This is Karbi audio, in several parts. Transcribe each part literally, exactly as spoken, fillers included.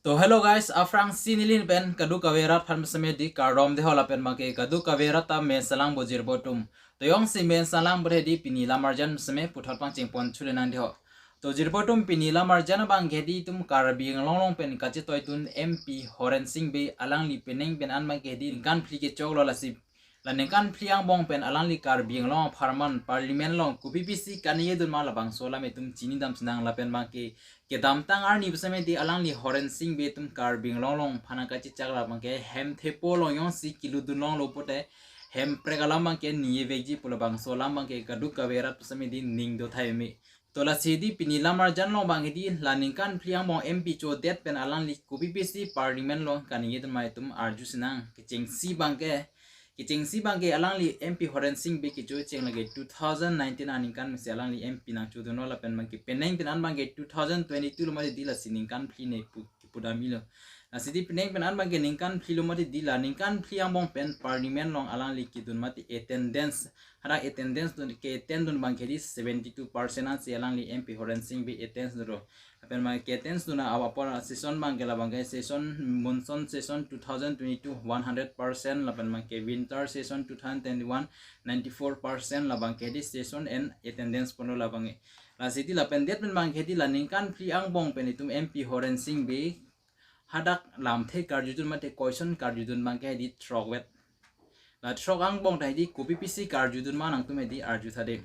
To hello guys, aphrangsi neli pen kadokave rat aphan seme di kardom deho lapen abangke kadokave rat ta me salang bojir botum. To jongsi me salang bore di pini lamarjan seme puthot pangcheng pon chule nang deho. To jirpo atum, pini lamarjan abangke di itum Karbi Anglong along pen kachetoidun M P Horen Sing Bey alangli penang pen an abangke di ningkan phli kechoklo, lasi la ningkan phli angbong pen alangli Karbi Anglong apharman Parliament along kopi pisi kaningjedun ma labangso alam itum chinidam sinang lapen abangke kedamtang arni puseme di alangli Horen Sing Bey itum Karbi Anglong along aphan kachechak labangke hem thepo along jongsi keludun longlo pote hem prek alam abangke ningje vekji pu labangso alam abangke kadokave rat puseme di ning do thai me. To lasi di pini lamarjan along abangke di la ningkan phli angbong M P chodet pen alangli kopi pisi Parliament along kaningjedun ma itum arju sinang. Kechengsi abangke, kechengsi abangke alangli M P Horen Sing Bey kechocheng lake two thousand nineteen aningkan mesi alangli M P nangchodunlo lapen abangke penang pen an abangke two thousand twenty-two lo mati di, lasi ningkan phli ne pu kepudamilo. Lasi di penang pen an abangke ningkan phli lo mati di, la ningkan phli angbong pen Parliament along alangli kedun mati attendance, hadak attendance dun ke attend dun abangke di seventy-two percent ansi alangli M P Horen Sing Bey attend dunlo. Lapen abangke attend dun a-, apor session abangke labangke session, monsoon session two thousand twenty-two one hundred percent, lapen abangke winter session two thousand twenty-one ninety-four percent, labangke di session and attendance ponlo labangke. Lasi di lapen det pen abangke di la ningkan phli angbong pen itum M P Horen Sing Bey hadak lamthe karjudun mate question karjudun abangke di throk vet. La throk angbong ta di kopi pisi karjudun ma nangtum di arju tha de.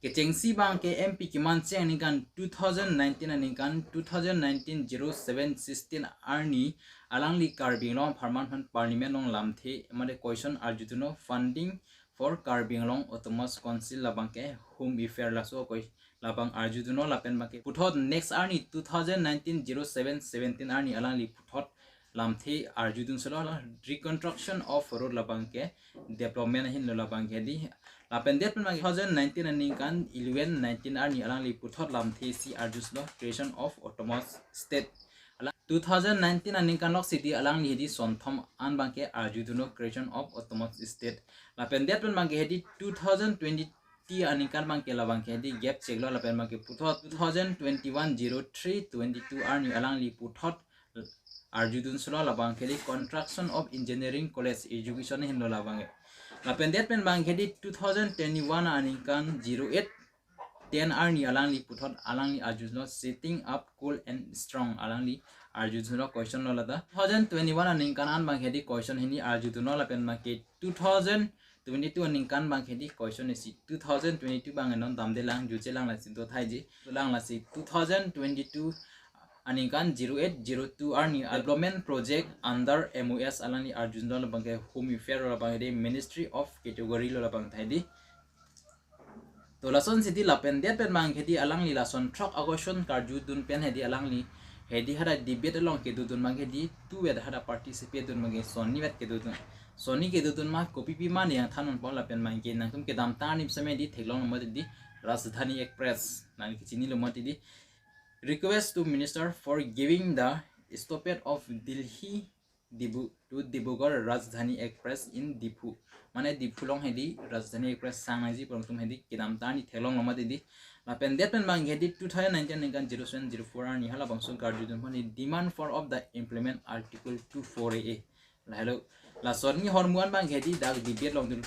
Kechengsi abangke M P kemancheng aningkan two thousand nineteen aningkan, two thousand nineteen zero seven sixteen arni alangli Karbi Anglong apharman aphan Parliament along lamthe mate question arjudunlo, funding for Karbi Anglong Autonomous Council labangke Home Affair laso koi labang arjudunlo lapen abangke puthot next arni two thousand nineteen zero seven seventeen arni alangli puthot lamthe arjudun solo la reconstruction of road labangke development ahin lo labangke di. Lapen det pen abangke two thousand nineteen aningkan eleven nineteen arni alangli puthot lamthe si arjuslo creation of autonomous state. Ala two thousand nineteen aningkan loksi di alangli di sonthom an abangke arjudunlo creation of autonomous state. Lapen det pen abangke di two thousand twenty aningkan abangke labangke di gap cheklo lapen abangke puthot two thousand twenty-one zero three twenty-two arni alangli puthot arjudun solo labangke di construction of engineering college education ahin lo labangke. Lapen det pen abangke di two thousand twenty-one aningkan zero eight ten arni alangli puthot alangli arjudunlo setting up coal and strong, alangli arjudunlo question lo lata. Two thousand twenty-one aningkan an abangke di question hini arjudunlo lapen abangke two thousand twenty-two aningkan abangke di question isi two thousand twenty-two abang non damde lang, juje lang, lasi do thaiji lang, lasi two thousand twenty-two aningkan zero eight zero two arni development project under M O S alangli arjudunlo labangke Home Affair lo labangke di Ministry of category lo labang thaidi. To lasonsi di lapen det pen abangke di alangli lason throk a-question karjudun pen hedi alangli hedi hadak debate along kedodun abangke di two vet hadak participate dun abangke sonni vet kedodun. Sonni kedodun ma kopi pi ma nangthan ponpo lapen abangke nangtum kedamtang arni puseme di theklonglo mati di Rajdhani Express nang kechinilo mati di request to minister for giving the stoppage of Delhi Dibu to Dibrugarh Rajdhani Express in Diphu. Mane Diphu along hedi Rajdhani Express sang nangji pu nangtum hedi kedamtang arni theklonglo mati di. Lapen det pen abangke di two thousand nineteen aningkan zero seven zero four arni halabangso karjudun aphan di demand for of the implement Article two four A. La hello. La sonni ahormu an abangke di dak debate longdun.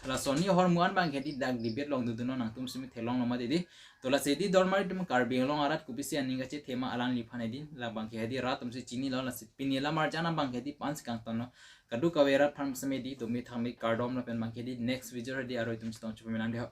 La sonni ahormu an abangke di dak debate longdundunlo, nangtum simi theklonglo mati di. To lasi di dormari atum, Karbi Anglong arat kopisi aning kachethe ma alangliphan hedi labangke hedi rat atumsi chinilo, lasi pini lamarjan abangke di la-ansi kangtonlo. Kadokave rat aphan seme di dome thangme kardom lapen abangke di next video hedi aroi atum chetong chupame nang deho.